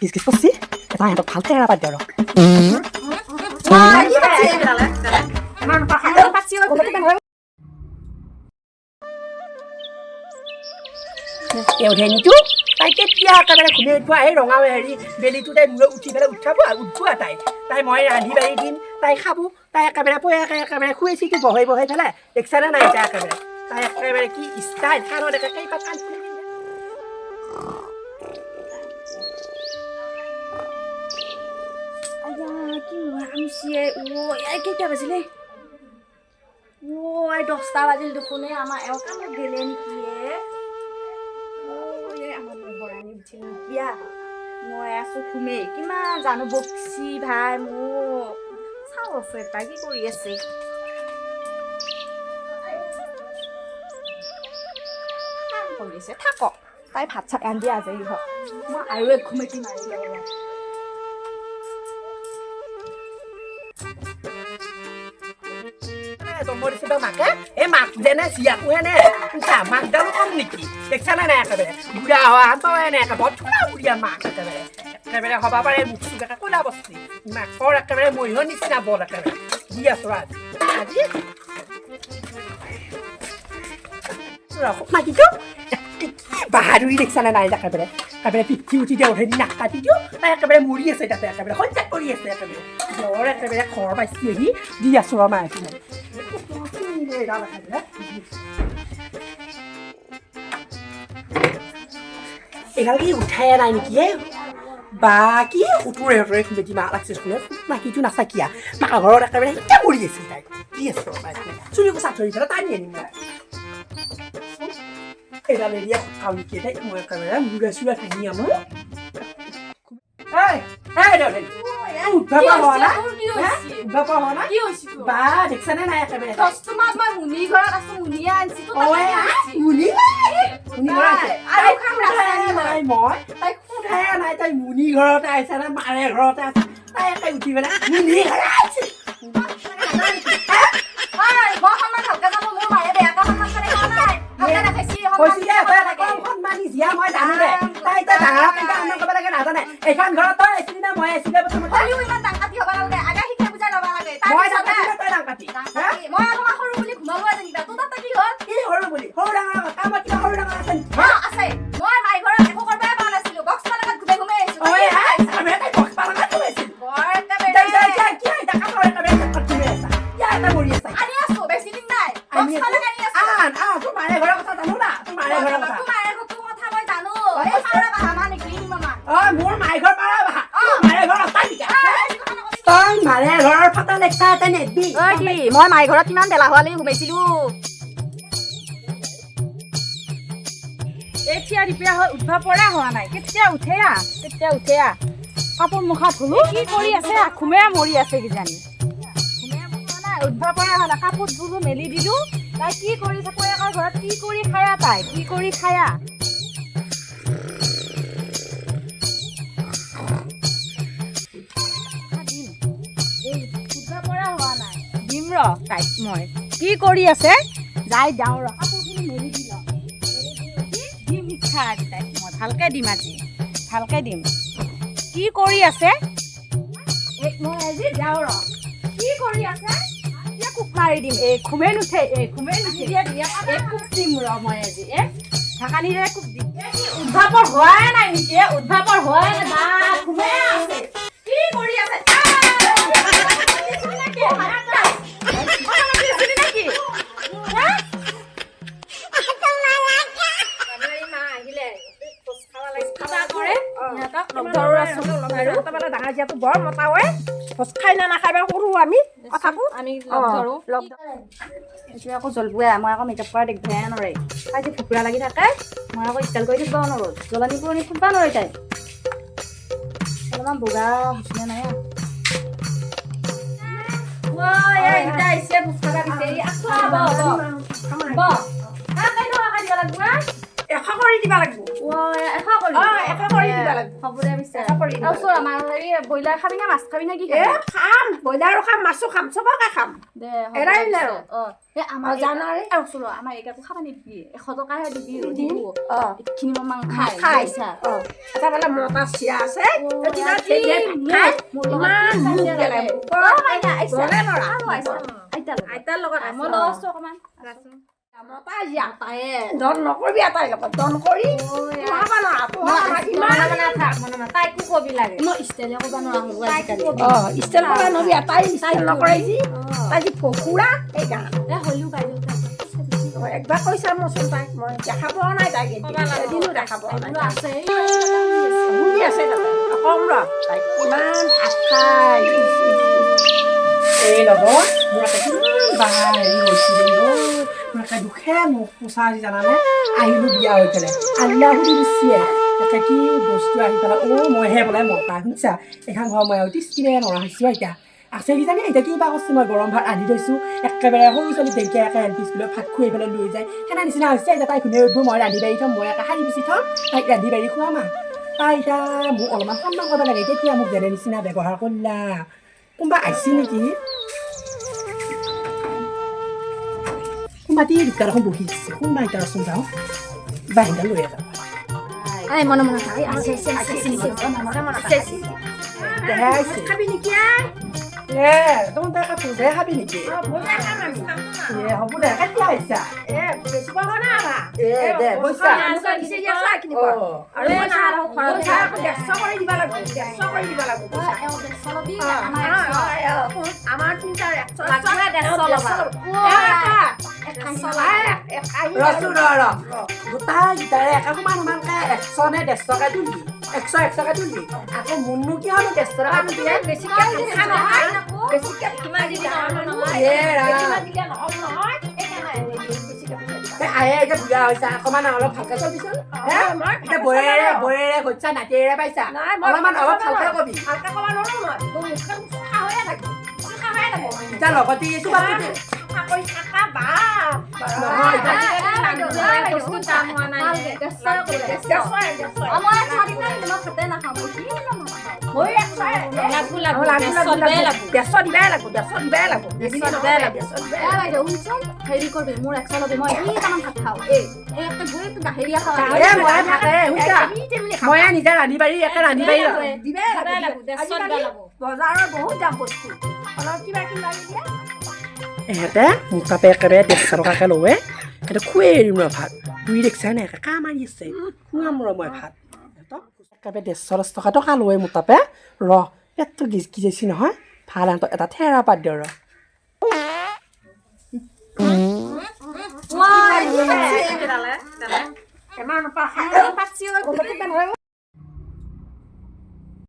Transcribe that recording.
খিচ খিচ কৰছি এটা সিহঁতক ভাল ঠেঙা পাত আৰু। দেওধেনীটো তাই কেতিয়া একেবাৰে ঘুমে উঠব? এই ৰঙা হেৰি বেলিটো তাই মূৰত উঠি পেলাই উঠাব, উঠব তাই। তাই মই ৰান্ধি বাঢ়ি দিম, তাই খাব। তাই একেবাৰে পয়াকে একেবাৰে খুৱাইছি বহাই বহাই পেলাই। দেখছানে নাই? তাই একেবাৰে, তাই একেবাৰে কি ষ্টাইল, কাণত একে কেইপাত কাণ ফুলি। আয়া, কি আমচিয়ে! অ' এই কেইটা বাজিলে? অ' এই 10টা বাজিল দেখোন। এই আমাৰ এওঁ কামত গেলে নেকি? এ অ' এই আমাৰ বৰাণী উঠিল নেকি? মই আছো ঘুমেই। কিমান জানো বকছি ভাই মোক। চাওঁ ৰচোন এপাক কি কৰি আছে। কাম কৰি আছে, থাকক। তাই ভাত চাত ৰান্ধি আজৰি হওক, মই আৰু এক ঘুমেটি মাৰি লওঁ। জন্ম দিছে তই মাকে, এই মাক যেনে জীয়াকোহে নে চা, মাকডালো কম নেকি? দেখছানে নাই? একেবাৰে বুঢ়া হোৱা হান পাৱাই নাই। একে বৰ থোলা বুঢ়ীয়া মাক, একেবাৰে একেবাৰে হবা পাৰে। মুখ চুখ একে ক'লা বস্তি মাকৰ, একেবাৰে মহিৰ নিচিনা বল। একেবাৰে দি আছো আজি আজি মাটিটো কি বাহাদুৰি দেখছানে নাই? একেবাৰে একেবাৰে পিঠি উঠি দিয়া উঠে নাক কাটি দিওঁ। তাই একেবাৰে মৰি আছে তাতে, একেবাৰে সজ্জাত কৰি আছে। একেবাৰে বৰ একেবাৰে ঘৰ পাইছি আহি দি আছো ৰ মা। এইডাল কি উঠাই নাই নেকি? এ বা কি উঠোৰে উঠোৰে খুবেটি মাক লাগছে শুনে। মাকিটো নাচাকিয়া মাকৰ ঘৰত একেবাৰে এতিয়া মৰি আছিল তাই। দি আছো ৰ মা, চুলি কোচা ধৰি পেলাই টানি আনিম মই। এইডাল এৰিয়া খাওঁ নেকি তাই? মই একেবাৰে মূৰা চুৰা পিন্ধি আনো। এই এই দেউ, উঠবা পৰা হোৱা নাই, উঠবা পৰা হোৱা নাই। কি হৈছে? বা দেখছানে নাই একেবাৰে? তোমাক মই মুনি ঘৰত আছো, মুনিয়ে আনছি। মুনি মুনি ঘৰত আছে। আৰু খাম ৰাস্তা। নাই, মই তাইক সোধাই নাই, তাই মুনি ঘৰতে আহিছে নে মাৰে ঘৰতে আছে। তাই একে উঠি পেলাই মুনি ঘৰত আহিছে। মই সন্মান ভালকে জানো। মোৰ মায়ে বেয়াকে সন্মান কৰে নাই, ভালকে নাখাইছি। কৈছি দে, তই এটা কম সন্মান জীয়া, মই জানো দে। তাই এতিয়া ডাঙৰক কেনেকে সন্মান কৰিব লাগে নাজানে। এইখন ঘৰত তই আহিছিলি নে মই আহিছিলে প্ৰথমতে? হ'লেও ইমান ডাং কাটি হ'ব নালাগে। আগে শিক্ষা বুজাই ল'ব লাগে। মই ডাং কাটি নে তই ডাং কাটি? মই অলপমান সৰু বুলি ঘুমালো যেনিবা, তোৰ তাতে কি হ'ল? কি সৰু বুলি? সৰু ডাঙৰ কামত কিবা সৰু ডাঙৰ আছে নেকি? আছে। মই মাই ঘৰত একো কৰিবই পৰা নাছিলো, বক্স পালঙত ঘুমে ঘুমে আহিছো। আমি তাই বক্স পালঙত ঘুমাইছিল। আনি আছো, বেছি দিন নাই, বক্স পালং আনি আছো। আন আন, তোৰ মাৰে ঘৰৰ কথা জানো না, তোৰ মাৰে ঘৰৰ কথা। তোৰ মাৰে ঘৰৰ কথা মই জানো। এই পাৰা বাহা মানে কি মামা? অ মোৰ মাই ঘৰ পাৰা বাহা, মাৰে ঘৰ অট্টালিকা। তই মাৰে ঘৰৰ ফটা লেখা এটা নেদবি। ঐ কি, মই মাই ঘৰত কিমান বেলা হোৱালি ঘুমাইছিলো। এতিয়া ৰিপেয়াৰ হৈ উঠবা পৰা হোৱা নাই। কেতিয়া উঠে আ, কেতিয়া উঠে আ? কাপোৰ মুখা ধুলো। কি কৰি আছে? ঘুমে মৰি আছে কিজানি। ঘুমে মৰা নাই, উঠবা পৰা হোৱা নাই। কাপোৰ ধুলো, মেলি দিলো। তাই কি কৰিছে? কয়েকৰ ঘৰত কি কৰি খায়া? তাই কি কৰি খায়া? দিম, উঠবা পৰা হোৱা নাই। দিম ৰ তাইক মই। কি কৰি আছে যাই যাওঁ ৰ। কাপোৰখিনি মেলি দি লওঁ, দিম শিক্ষা আজি তাইক মই। ভালকে দিম আজি, ভালকে দিম। কি কৰি আছে? এই মই আজি যাওঁ ৰ। কি কৰি আছে? এতিয়া কোপ মাৰি দিম। এই ঘুমে নুঠে, এই ঘুমে নুঠে। এই কোপ দিম ৰ মই আজি। এই ঢাকানিৰে কোপ দিম। উদ্ভাৱৰ হোৱাই নাই নেকি? উদ্ভাৱৰ হোৱাই নাই বা ঘুমে আছে। কি কৰি আছে? ডাঙৰ জীয়াটো বৰ মতা ঐ, ভোজ খাই না নাখাই বা কৰোঁ আমি কথাবোৰ। আমি লগ ধৰোঁ, লগ। এইটো আকৌ জ্বলবোৱে। মই আকৌ মেকআপ কৰা দেখবাই নৰে। তাই যে ভুকুৰা লাগি থাকে, মই আকৌ ষ্টাইল কৰি থাকিবও নোৱাৰোঁ। জ্বলনি পুৰণি ফুটবা নোৱাৰে তাই। অলপমান বগা হৈছেনে নাই? আহিছে ভোজ খাবা বিচাৰি। 100 কৰি দিবা লাগিব। অ, 100 কৰি। অ, 100 কৰি দিবা লাগিব। হ'ব দে পিছে। 100 কৰি দিবা। আৰু চোৱা, আমাৰ হেৰি ব্ৰইলাৰ খাবি না মাছ খাবি না কি এ খাবি? খাম, ব্ৰইলাৰো খাম, মাছো খাম, চবকে খাম। দে, হ'ব এৰাই দে নাই। পিছে। অ, এই আমাৰ অ, জানাৰে। আৰু চোৱা, আমাৰ এইকাকো খাবা নিদিবি, 100 টকাহে দিবি। দিম। দিব। অ। এইখিনি মান খাই খাই। বুজিছা? অ, এটা বোলে মতা চিয়া আছে। অ, সেইদিনা আজি ধেৰ খাই মোৰ লগত ইমান কি মুখ কাজিয়া গেলে লাগে। মুখত। অ, মাইনা, আহিছা। গলে নৰা। আৰু আহিছা। আইতাৰ লগত। আইতাৰ লগত। মই লগত আছো অকণমান। মতা জিয়া। তায়ে। দন নকৰিবি আটাইৰ লগত, দন কৰি পোহাব নোৱাৰা, পোহাব নোৱাৰা ইমান। তাইকো কবি লাগে। মই ষ্টাইলে ক'ব নোৱাৰা হ'লো আজিকালি। অ, ষ্টাইল কৰিব নোৱাৰি, তাই ষ্টাইল নকৰে যি, তাই যি পকুৰা সেইকাৰণে। এ হ'লেও বাইদেউ তাইক পইচা দিছি। অ, একবাৰ কৈছা মোৰচোন তাইক, মই দেখা পোৱা নাই তাইক এদিন, এদিনো দেখা পোৱা নাই। বাইদেউ আছে। শুনি আছে তাতে কম ৰ, তাইক ইমান ভাত খাই। ইচ, ইচ, ইচ। এই লগত মোৰ একে কিমান বা হেৰি হৈছিলে অ', মোৰ একে দুখে মোক পোচা আজি জানানে। আহিলোঁ বিয়া হৈ পেলাই আল্লাহ সুধি দিছে একে কি বস্তু আহি পেলাই। অ', মইহে বোলে মতা শুনিছা, এইখন ঘৰ মই আৰু তিষ্ঠিৰে নৰা হৈছোঁ। এতিয়া আছে কিজানি, এতিয়া কিবা কৰিছে। মই গৰম ভাত ৰান্ধি থৈছোঁ, একেবাৰে সৰু ছোৱালী ঢেঁকীয়া একে এল পি স্কুলত ভাত খুৱাই পেলাই লৈ যায় সেনে নিচিনা হৈছে। এতিয়া তাই ঘূণে উঠব, মই ৰান্ধি বাঢ়ি থ'ম, মই একে সাৰি পুচি থ'ম, তাইক ৰান্ধি বাঢ়ি খুৱাম আৰু। তাই এতিয়া মোক অলপমান সন্মান কৰিব লাগে, তেতিয়া মোক যেনে নিচিনা ব্যৱহাৰ কৰিলা। কোনোবা আহিছে নেকি? কোনোবা টি দোকান এখন বহি আছে, কোনোবা এতিয়া ৰচোন যাওঁ, বাহিৰা লৈ যাওঁ। এই মনে মনে থাক। এই আছে আছে আছে আছে আছে আছে। দেহাই আহিছে। খাবি নেকি আই? এ তহঁতে কাপোৰ খাবি নেকি? অ, ব্ৰইলাৰ খাম আমি। এ হ'ব দে, কেতিয়া আহিছা? এ বেছি পোৱা নাই আমাৰ। এ দে বৈছা। আৰু আৰু পইচা পইচা আকৌ 150 কৰি দিবা লাগিব, 150 কৰি দিবা লাগিব পইচা। এওঁ 150 ল'বি, অ, আমাৰ অ, 100। অ, আমাৰ তিনিটাৰ 100। লাগিলে 150 ল'বা। ৰচোন ৰ ৰ, গোটাই কেইটাৰে একে সমান সমানকে 100 নে 150কে তুলি, 100 100কে তুলি আকৌ মোৰনো কিয়নো 150 টকা তুলি? বেছিকে খাই নহয়, বেছিকে কিমান দিবি নহয়। এ ৰাম। দিলে নহ'ব নহয়, সেইকাৰণে বেছিকে পইচা দিবা। এই আহে এতিয়া বুঢ়া হৈছে, অকণমান অলপ ভালকে চলিবিচোন। হে মই এতিয়া বৌয়েৰে বৌয়েৰে ঘৰচা নাতিয়েৰে পাইছা। নাই, মই অলপমান অলপ ভালকে কবি। ভালকে ক'ব নোৱাৰো মই। মোৰ মুখখন চোকা হৈয়ে থাকিব, চোকা হৈয়ে থাকিব। এতিয়া লগতে চুবাটোতে চোকা কৰি থাকা বাপ। নহয়, এতিয়া বস্তু দাম হোৱা নাই। 150। মই 100 দিম নাই, মই ভাতে নাখাওঁ, মই কি নাখাওঁ। মই 100। লাগো লাগো লাগো, 150 দিবাই লাগব, 150 দিবাই লাগব, 150 দিবাই লাগব। এ বাইদেউ শুনচোন, হেৰি কৰবি, মোৰ 100 ল'বি, মই কেইটামান ভাত খাওঁ। এই এই একে গৈ গাহৰিয়া খাওঁ। এ মই ভাতে শুনছা, মই নিজে ৰান্ধি বাঢ়ি একে ৰান্ধি বাঢ়ি দিবাই লাগব। বজাৰৰ বহুত দাম বস্তু, অলপ কিবা কিবা দিয়া। এহেঁতে মোক তাতে একেবাৰে 150 টকাকে লৱে, সিহঁতে খুৱাই এৰিম ৰ ভাত। বুঢ়ী দেখছা নে একে কাম মাৰি আছে, খুৱাম ৰ মই ভাত সিহঁতক। একেবাৰে 150 10 টকা টকা লৱে মোৰ তাপে। ৰ পেটটো গিজ গিজাইছি নহয়, ভাল সিহঁতক এটা থেৰা পাত দিওঁ ৰ।